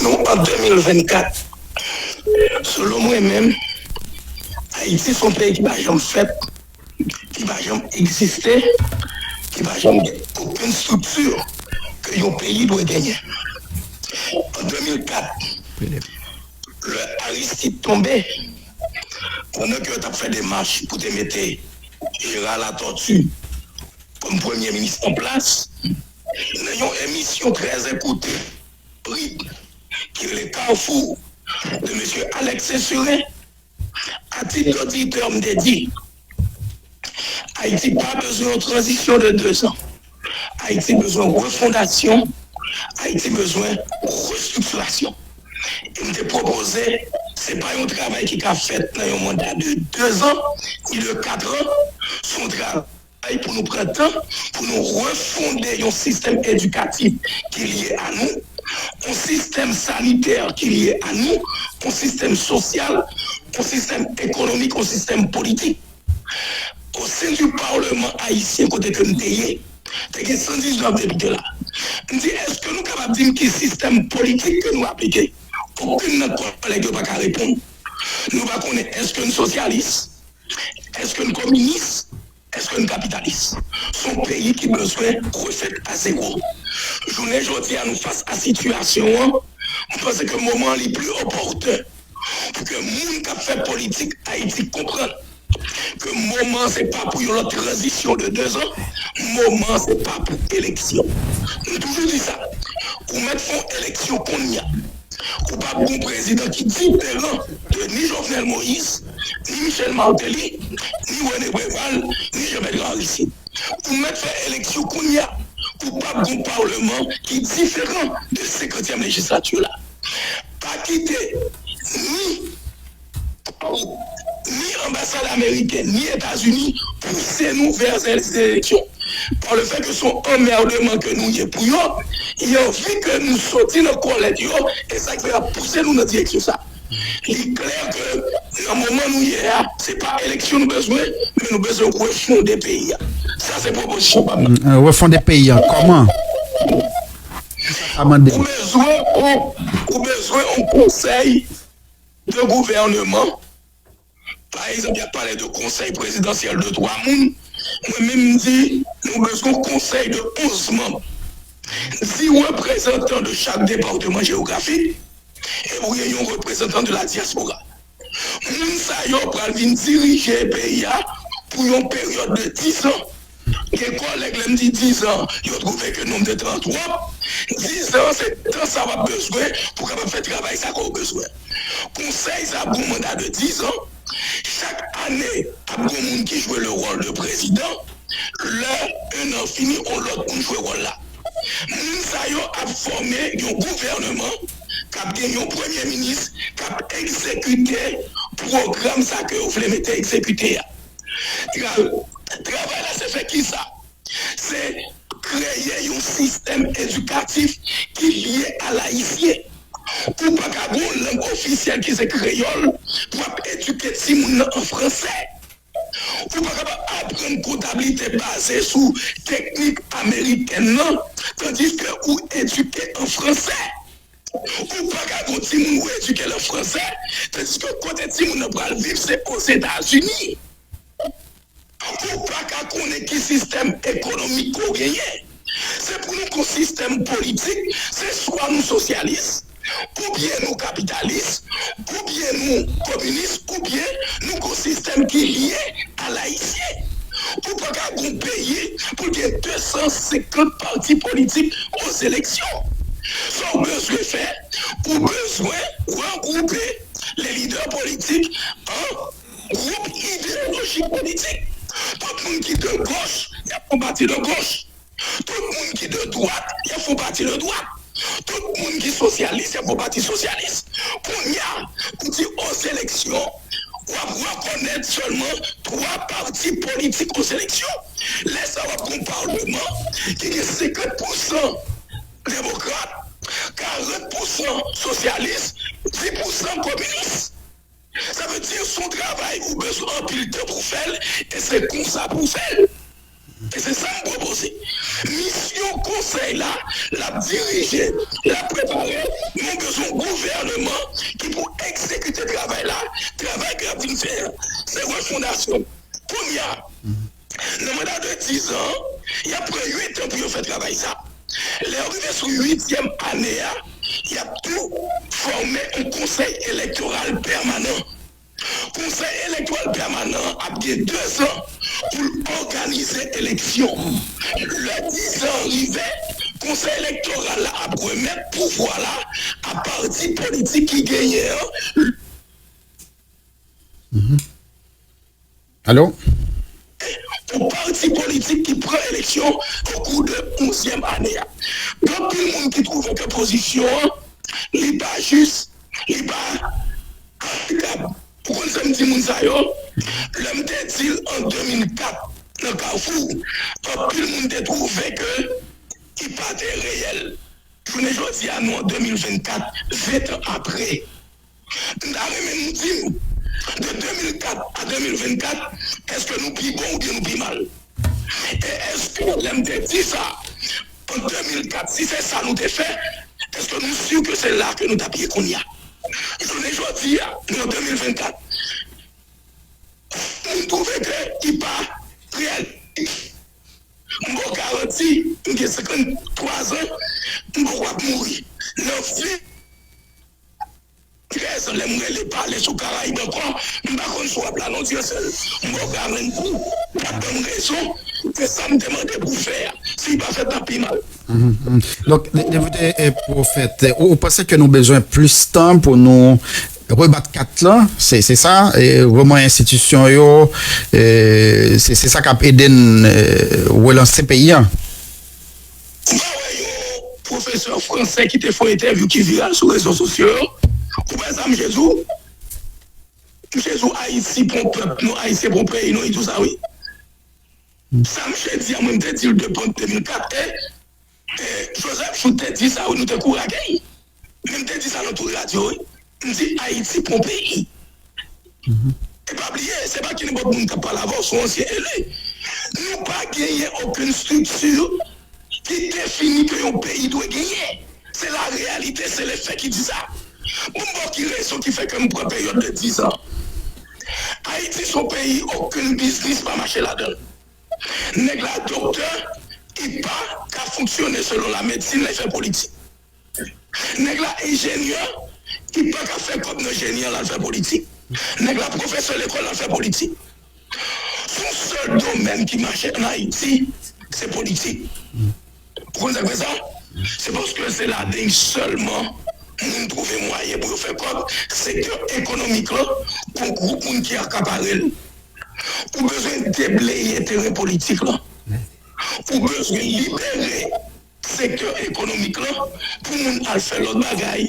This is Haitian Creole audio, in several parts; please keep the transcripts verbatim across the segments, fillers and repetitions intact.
nou an de mil vennkat. Selon mwen menm, Ayiti se yon peyi ki pa janm fèt, ki pa janm egziste, ki pa janm gen okenn estrikti ke yon peyi dwe genyen. An de mil kat, lè Aristide tonbe, pandan ke yo t ap fè demach pou te mete Gérard Latortue kòm premye minis an plas, nan yon emisyon trè ekoute, ki rele Carrefour de mesye Alex Serin, a tit de direktè, m te di, Ayiti pa bezwen yon tranzisyon de dezan. Ayiti bezwen refondasyon. Ayiti bezwen restriktirasyon. E m te pwopoze, se pa yon travay ki ka fèt nan yon manda de dezan, ni de katran. Se yon travay pou nou pran tan, pou nou refonde yon sistèm edikatif ki lye a nou, yon sistèm sanitè ki lye a nou, yon sistèm sosyal, yon sistèm ekonomik, yon sistèm politik. Au sein du Parlement ayisyen kote ke m te ye, te gen san diznèf depite la. M di, èske nou kapab di m ki sistèm politik ke nou aplike? Okenn nan kòlèg yo pa ka reponn. Nou pa konnen èske n sosyalis, èske n kominis, èske n kapitalis. Se yon peyi ki bezwen refèt a zewo. Jounen jodi a, nou fas a sitiyasyon an, m panse ke moman an li pli opòten pou ke moun k ap fè politik Ayiti konprann ke moman an se pa pou yon lòt tranzisyon de dezan, moman an se pa pou eleksyon. M toujou di sa, ou mèt fè yon eleksyon kounye a, ou p ap gen yon prezidan ki diferan de ni Jovenel Moïse, ni Michel Martelly, ni René Préval, ni Jean Bertrand Aristide. Ou mèt fè eleksyon kounye a, ou p ap gen yon palman ki diferan de senkantyèm lejislati la. Pa kite ni ni anbasad ameriken, ni Etazini pouse nou vè eleksyon. Par le fait que se yon anmèdman ke nou ye pou yo, yo anvi ke nou soti nan kòlèt yo, e sa k fè y ap pouse nou nan direksyon sa. Li klè ke nan moman nou ye a, se pa eleksyon nou bezwen, men nou bezwen refonde peyi a. Sa se pwopozisyon pa m nan. Refonde peyi a kòman? Sa mande. Ou bezwen, ou bezwen yon konsèy de gouvènman. Pa egzanp, y ap pale de konsèy prezidansyèl de twa moun. Mwen menm, m di, nou bezwen yon konsèy de onz manm. Dis reprezantan de chak depatman jewografik, e pou gen yon reprezantan de la dyaspora. Moun sa yo pral vin dirije peyi a pou yon peryòd de dis an. Gen kòlèg, lè m di dis an, yo twouve ke nonm de tan an twòp. Dis an, se tan sa w ap bezwen pou w kapab fè travay sa ke w bezwen. Konsèy sa ap gen yon manda de dis an. Chak ane, ap gen yon moun ki jwe le ròl de prezidan. Lè en an fini, yon lòt moun jwe wòl la. Moun sa yo ap fòme yon gouvènman k ap gen yon premye minis k ap egzekite pwogram sa ke yo vle mete egzekite a. Travay la se fè kisa? Se kreye yon sistèm edikatif ki lye a l ayisyen. Ou pa ka gen yon lang ofisyèl ki se kreyòl pou w ap edike timoun nan an fransè. Ou pa kapab aprann kontablite baze sou teknik amerikèn nan, tandiske ou edike an fransè. Ou pa ka gen yon timoun ou edike l an fransè, tandiske kote timoun nan pral viv se Ozetazini. Ou pa ka konnen ki sistèm ekonomik ke w genyen. Se pou nou gen yon sistèm politik, se swa nou sosyalis, oubyen nou kapitalis, oubyen nou kominis, oubyen nou gen yon sistèm ki lye a l ayisyen. Ou pa ka gen yon peyi pou l gen de san senkant pati politik ozeleksyon. Sa w bezwen fè, ou bezwen regwoupe les leaders politiques an gwoup ideyolojik politik. Tout moun ki de gauche, y ap fè yon pati de gauche. Tout moun ki de dwat, y ap fè yon pati de dwat. Tout moun ki sosyalis, y ap fè yon pati sosyalis. Kounye a, pou di ozeleksyon, w ap rekonèt sèlman twa pati politik ozeleksyon. Lè sa a, w ap gen yon palman ki gen senkant pousan demokrat, karant pousan sosyalis, dis pousan kominis. Sa vle di se yon travay ou bezwen anpil tan pou w fè l, e se konsa pou w fè l. E se sa m pwopoze. Misyon konsèy la, l ap dirije, l ap prepare, men nou bezwen yon gouvènman ki pou egzekite travay la, travay ke y ap vin fè a. Se refondasyon. Kounye a, nan manda de diz an, y ap pran uit an pou yo fè travay sa. Lè yo rive sou uityèm ane a, y ap tou fòme yon konsèy elektoral pèmanan. Konsèy elektoral pèmanan an ap gen dezan pou l òganize eleksyon. Lè dizan an rive, konsèy elektoral la ap remèt pouvwa la a pati politik ki genyen an. Alo? Pou pati politik ki pran eleksyon okou de onzyèm ane a. Gen anpil moun ki twouve ke pozisyon an, li pa jis, li pa aplikab. Ou konn sa m di moun sa yo? Lè m te di l an de mil kat nan Kafou, anpil moun te twouve ke li pa te reyèl. Jounen jodi a, nou an de mil vennkat, ven tan apre. M ta renmen nou di m, de de mil kat a de mil vennkat, èske nou pi bon oubyen nou pi mal? E èske lè m te di sa, an de mil kat, si se sa nou te fè, èske nou si ke se la ke nou t ap ye kounye a? Jounen jodi a, nou an de mil vennkat. Moun twouve ke li pa reyalistik. M ba w garanti, m gen senkanntwa zan, m poko ap mouri. Nan ven, trèz an, lè m rele pale sou Karayib ankò, m pa konn si w ap la non, Dye sèl. M ba w garanti, w ap ban m rezon ke sa m te mande pou fè a, si l pa fèt, l ap pi mal. Donk, Depite Pwofèt, ou panse ke nou bezwen plis tan pou nou rebat kat lan, se se sa, remanyen enstitisyon yo, se se sa k ap ede n relanse peyi a. Ou pa wè yon pwofesè fransè ki te fè yon entèvyou ki viral sou rezo sosyo yo? Ou pa wè sa misye di w? Misye di w Ayiti pa yon pèp, non, Ayisyen pa yon peyi, non, li di w sa wi. Sa misye di a, mwen m te di l depi an de mil kat, e, e Joseph Jouthe te di sa wi, nou te kouri ak li. Men m te di sa nan tout radyo wi. M di Ayiti pa yon peyi. E pa bliye, se pa ki nenpòt moun k ap pale avè w, se yon ansyen eli. Nou pa genyen okenn estrikti ki defini ke yon peyi dwe genyen. Se la reyalite, se le fè ki di sa. Bon, m ba w ki rezon ki fè ke m pran peryòd de diz an. Ayiti se yon peyi okenn biznis pa mache ladan l. Nèg la doktè, li pa ka fonksyone selon lamedsin lè l fè politik. Nèg la enjenyè, li pa ka fè kòb nan jeni an, l al fè politik. Nèg la pwofesè lekòl, l al fè politik. Se yon sèl domèn ki mache ann Ayiti, se politik. Ou konn sa k fè sa? Se paske se ladan l sèlman moun twouve mwayen pou yo fè kòb. Sektè ekonomik lan, gon gwoup moun ki akapare l. Ou bezwen debleye teren politik lan. Ou bezwen libere sektè ekonomik lan pou moun al fè lòt bagay,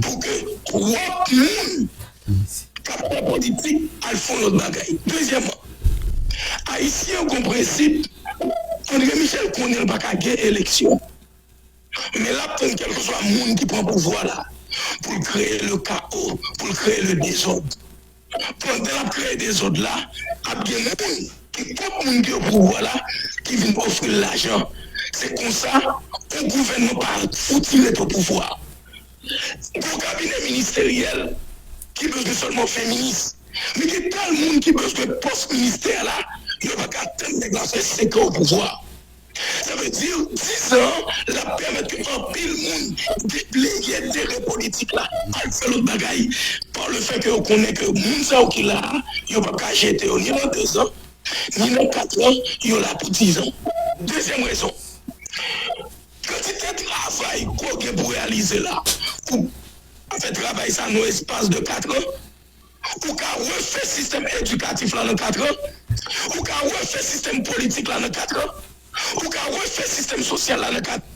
pou ke pwòp moun k ap fè politik al fè yon lòt bagay. Dezyèmman, Ayisyen yo gon prensip, André Michel konnen l pa ka gen eleksyon. Men l ap tann kèlkeswa moun ki pran pouvwa la pou l kreye le kawo, pou l kreye le dezòd. Pandan l ap kreye dezòd la, ap gen moun ki kont moun ki o pouvwa la ki vin ofri l lajan. Se konsa, yon gouvènman pa fouti ret o pouvwa. Gon kabinè ministeryèl ki bezwen sèlman ven minis. Men gen tèl moun ki bezwen pòs ministè la, yo pa ka tann nèg la fè senk an o pouvwa. Sa vle di, diz an, l ap pèmèt ke anpil moun debleye teren politik la, al fè lòt bagay, pa le fè ke yo konnen ke moun sa yo ki la a, yo p ap ka jete yo ni nan dezan, ni nan katran, yo la pou diz an. Dezyèm rezon, kantite travay ke w gen pou reyalize la, pou fè travay sa nan espas de katran, ou ka refè sistèm edikatif la nan katran, ou ka refè sistèm politik la nan katran, ou ka refè sistèm sosyal la nan katran,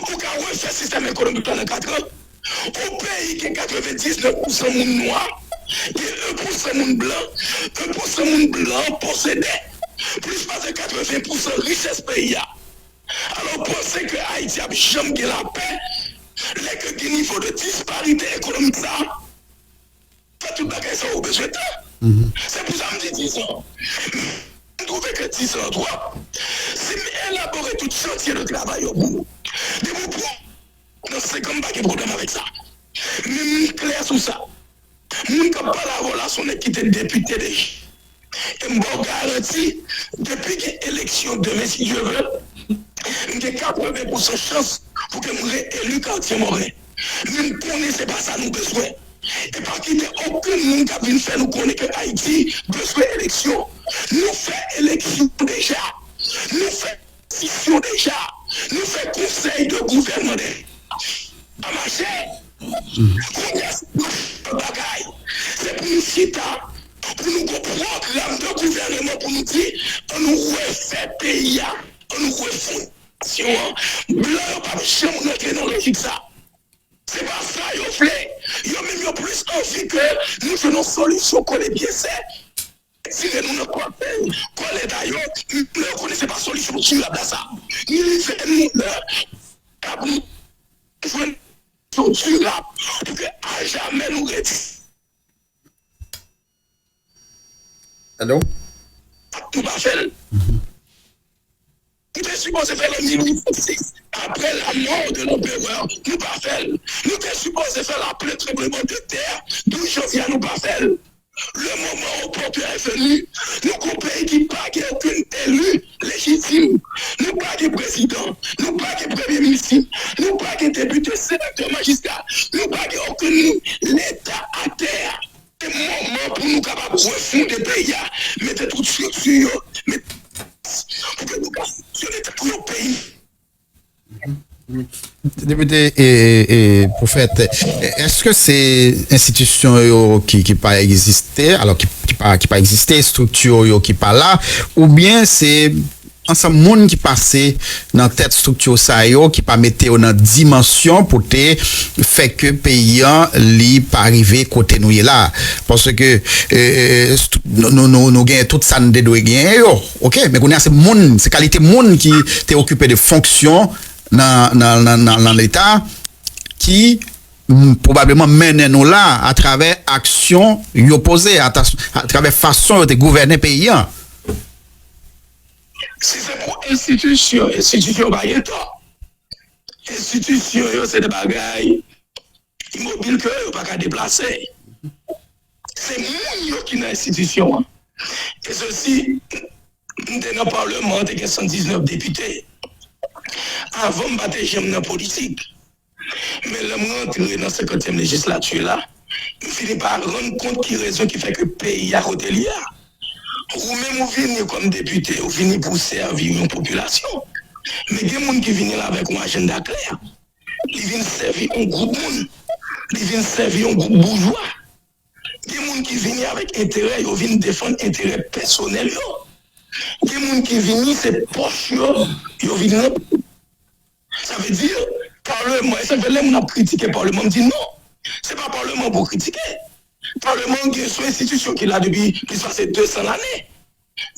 ou ka refè sistèm ekonomik la nan katran. Yon peyi gen katrevendiznèf pousan moun nwa, gen en pousan moun blan, en pousan moun blan posede plis pase katreven pousan richès peyi a. Alò, w panse ke Ayiti ap janm gen lapè lè ke gen nivo de disparite ekonomik sa a? Fè tout bagay sa yo bezwen tan. Se pou sa m di diz an. M twouve ke diz an twòp. elabore tout chantye de travay yo pou ou. Depi w pran nan senk an, m pa gen pwoblèm avèk sa. Men m klè sou sa. Moun k ap pale avè w la se yon nèg ki te depite deja. E m ba w garanti, depi gen eleksyon demen, si Dye vle, m gen katreven pousan chans pou ke m reeli Cartier Morin. Men m konnen se pa sa nou bezwen. E pa kite okenn moun k ap vin fè nou konnen ke Ayiti bezwen eleksyon. Nou fè eleksyon deja. Nou fè konstitisyon deja. Nou fè konsèy de gouvènman deja. Pa mache. Kounye a se yon bagay. Se pou nou chita, pou nou gon pwogram de gouvènman pou nou di, ann nou refè peyi a, ann nou refondasyon an. Blan yo p ap janm rantre nan lojik sa. Se pa sa yo vle. Yo menm yo plis anvi ke nou jwenn yon solisyon kole byen sè. Tire nou nan kòtèy kòlèt a yo, men yo konnen se pa solisyon dirab la sa. Ni li fè nou lè k ap nou jwenn solisyon dirab pou ke ajamè nou redi. Hello? Nou pa fè l. Nou te sipoze fè l an mil uit san sis, apre la mort de l'empereur. Nou pa fè l. Nou te sipoze fè l apre tranbleman de tè douz janvye a, nou pa fè l. Le moment opportun est venu. Nou gon peyi ki pa gen okenn eli lejitim. Nou pa gen prezidan. Nou pa gen premye minis. Nou pa gen depite, senatè, majistra. Nou pa gen okenn moun. Leta atè a. Se moman pou nou kapab refonde peyi a, mete tout estrikti yo, mete pou ke nou ka fonksyone tankou yon peyi. Depite e, e, Pwofèt, èske se enstitisyon yo ki, ki pa egziste, alò ki, ki pa, ki pa egziste, estrikti yo ki pa la, oubyen se ansanm moun ki pase nan tèt estrikti sa yo ki pa mete yo nan dimansyon pou te fè ke peyi an li pa rive kote nou ye la. Paske e, e, nou, nou, nou, nou genyen tout sa n te dwe genyen yo. Oke, men kounye a se moun, se kalite moun ki te okipe de fonksyon nan, nan, nan, nan, nan Leta ki m, pwobableman mennen nou la atravè aksyon yo poze, atravè fason yo te gouvène peyi an. Si se pou enstitisyon, enstitisyon pa gen tò. Enstitisyon yo se de bagay imobil ke yo pa ka deplase. Se moun yo ki nan enstitisyon an. E sesi, m te nan palman an, te gen san diznèf depite. Avan m pa te janm nan politik. Men lè m rantre nan senkantyèm lejislati la, m fini pa rann kont ki rezon ki fè ke peyi a kote l ye a. Ou menm ou vini kòm depite, ou vini pou w sèvi yon popilasyon. Men gen moun ki vini la avèk yon ajanda klè. Li vin sèvi yon gwoup moun. Li vin sèvi yon gwoup boujwa. Gen moun ki vini avèk enterè, yo vin defann enterè pèsonèl yo. Gen moun ki vini, se pòch yo, yo vin ranpli. Sa vle di, palman, e sa k fè lè moun ap kritike palman, m di non, se pa palman pou kritike. Palman gen, se yon enstitisyon ki la depi plis pase de san lane.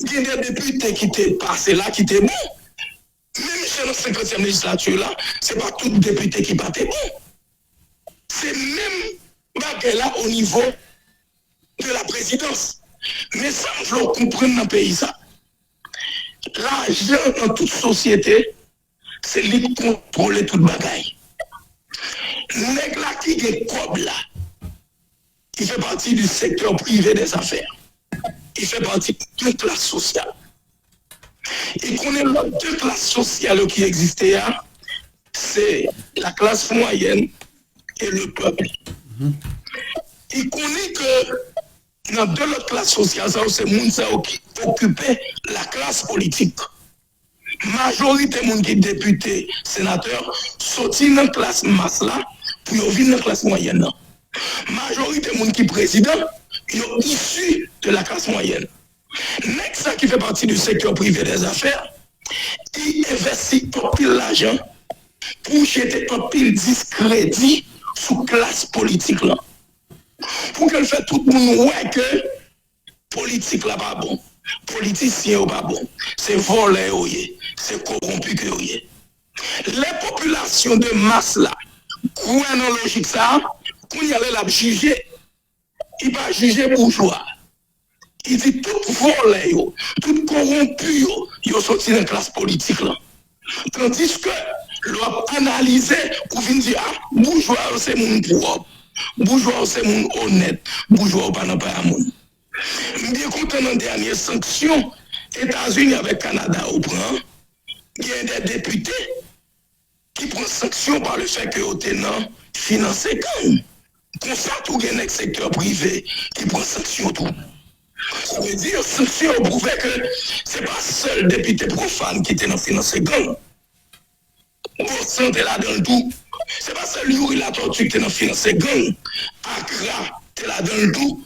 Gen de depite ki te pase la, ki te bon. Menm jan nan senkantyèm lejislati la, se pa tout depite ki pa te bon. Se menm bagay la o nivo de la prezidans. Men sa m vle w konprann nan peyi sa, lajan nan tout sosyete, se li k kontwole tout bagay. Nèg la ki gen kòb la, il fait partie du secteur privé des affaires. Il fait partie d'une classe sociale. E konnen lòt de klas sosyal yo ki egziste a, se la classe moyenne et le peuple. E konnen ke nan de lòt klas sosyal sa yo, se moun sa yo ki okipe la klas politik. Majorite moun ki depite, senatè, soti nan klas mas la pou yo vin nan klas mwayèn nan. Majorite moun ki prezidan, yo isi de la klas mwayèn. Nèg sa ki fè pati de sektè prive dèzafè, li envèsti anpil lajan pou jete anpil diskredi sou klas politik lan. Pou ke l fè tout moun wè ke politik la pa bon, politisyen yo pa bon, se vòlè yo ye, se kowonpi ke yo ye. Lè popilasyon de mas la kwè nan lojik sa a, kounye a lè l ap jije, li pa jije boujwa. Li di tout vòlè yo, tout kowonpi yo, yo soti nan klas politik lan. Tandiske lè w ap analize, ou vin di, a, boujwa yo se moun pwòp, boujwa yo se moun onèt, boujwa yo pa nan paya moun. M byen kontan nan dènye sanksyon Etazini avèk Kanada yo pran, gen de depite ki pran sanksyon pa le fè ke yo te nan finanse gang. Konsa tou gen nèg sektè prive ki pran sanksyon tou. Sa vle di sanksyon yo pwouve ke se pa sèl depite pwofàn ki te nan finanse gang. Bosan te ladan l tou. Se pa sèl Youri Latortue ki te nan finanse gang. Akra te ladan l tou.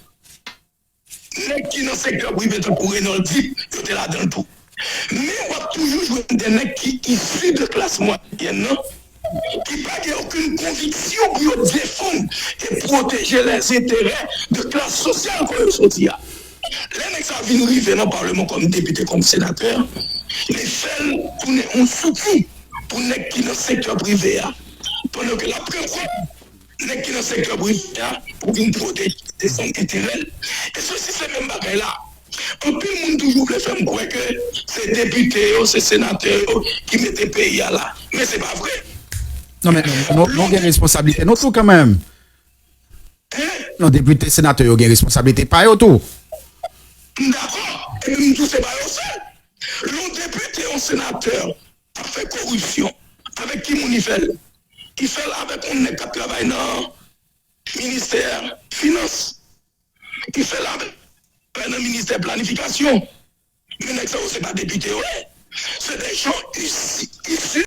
Nèg ki nan sektè prive tankou Reynolds Deep, yo te ladan l tou. Men w ap toujou jwenn de nèg ki isi de klas mwayèn nan, ki pa gen okenn konviksyon pou yo defann e pwoteje lèzenterè de klas sosyal ke yo soti a. Lè nèg sa vin rive nan palman kòm depite, kòm senatè, li fè l tounen yon zouti pou nèg ki nan sektè prive a. Pandan ke l ap pran kòb nèg ki nan sektè prive a pou vin pwoteje, defann enterè l. E sesi se menm bagay la. Anpil moun toujou vle fè m kwè ke se depite yo, se senatè yo ki mete peyi a la. Men se pa vre. Non, men nou, nou, nou gen responsablite nou tou kanmenm. Hein? Non, depite, senatè yo gen responsablite pa yo tou. M dakò. Epi m tou se pa yo sèl. Lè yon depite, yon senatè ap fè koripsyon, avèk ki moun li fè l? Li fè l avèk yon nèg k ap travay nan ministè finans. Li fè l avèk, nan ministè planifikasyon. Men nèg sa yo se pa depite yo ye. Se de jan isi, isi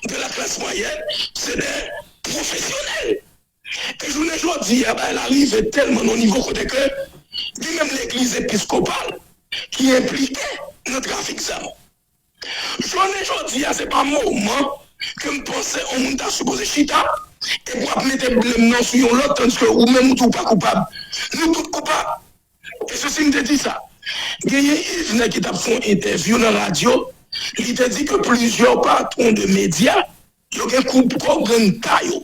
de la klas mwayèn, se de pwofesyonèl. E jounen jodi a, bagay la rive tèlman nan nivo kote ke gen menm legliz episkopal ki enplike nan trafik zam. Jounen jodi a, se pa moman ke m panse yon moun ta sipoze chita epi w ap mete blame nan sou yon lòt, tandiske ou menm ou tou ou pa koupab. Nou tout koupab. E sesi m te di sa. Genyen Yves Nèg ki t ap fè yon entèvyou nan radyo, li te di ke plizyè patwon de medya, yo gen kout kò gang ta yo.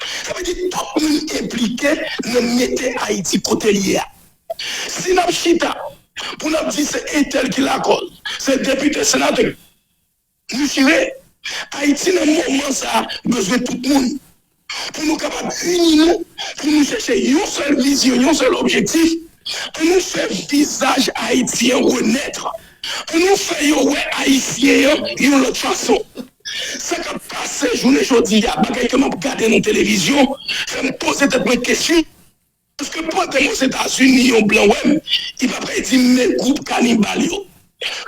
Sa vle di tout moun enplike nan mete Ayiti kote l ye a. Si n ap chita pou n ap di se entèl ki lakòz, se depite, senatè, nou chire. Ayiti nan moman sa a bezwen tout moun. Pou nou kapab ini nou, pou nou chèche yon sèl vizyon, yon sèl objektif, ann nou fè vizaj Ayiti an renèt. Ann nou fè yo wè Ayisyen an yon lòt fason. Sa k ap pase jounen jodi a, bagay ke m ap gade nan televizyon, fè m poze tèt mwen kesyon. Èske pandan m Ozetazini, yon blan wè m, li pa pral di m, men gwoup kanibal yo.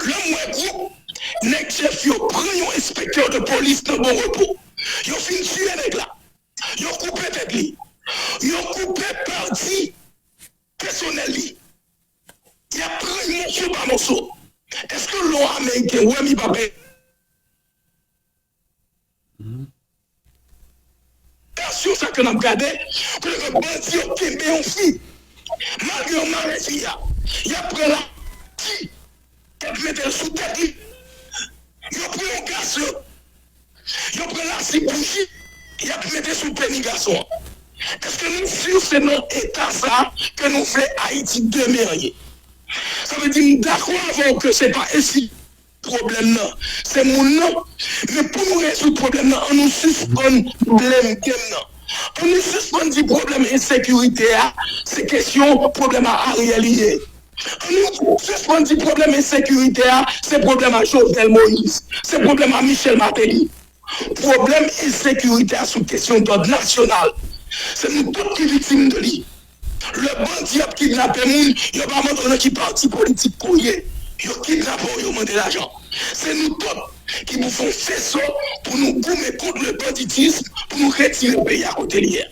Lè m wè gwoup, nèg Jeff yo pran yon enspektè de polis nan Bon Repo. Yo fin tiye nèg la. Yo koupe tèt li. Yo koupe pati pèsonèl li. Y ap pran moso pa moso. Èske lè yon Ameriken wè m, li pa pè? Tansyon sa ke n ap gade, kote ke bandi yo kenbe yon fi. Malgre yo mare fi a, y ap pran lasi, y ap mete l sou tèt li. Yo pran yon gason, yo pran lasi bouji, y ap mete sou peni gason an. Èske nou si se nan eta sa a ke nou vle Ayiti demen an ye? Sa vle di m dakò avè w ke se pa ensi pwoblèm nan, se moun nan. Men pou nou rezoud pwoblèm nan, ann nou sispann blame game nan. Ann nou sispann di pwoblèm ensekirite a, se kesyon pwoblèm a Ariel li ye. Ann nou sispann di pwoblèm ensekirite a, se pwoblèm a Jovenel Moïse, se pwoblèm a Michel Martelly. Pwoblèm ensekirite a se yon kesyon dòd nasyonal. Se nou tout ki viktim de li. Lè bandi ap kidnape moun, yo pa mande w nan ki pati politik ke w ye. Yo kidnape w, yo mande lajan. Se nou tout ki pou fè yon feso pou nou goumen kont le banditisme, pou nou retire peyi a kote li ye.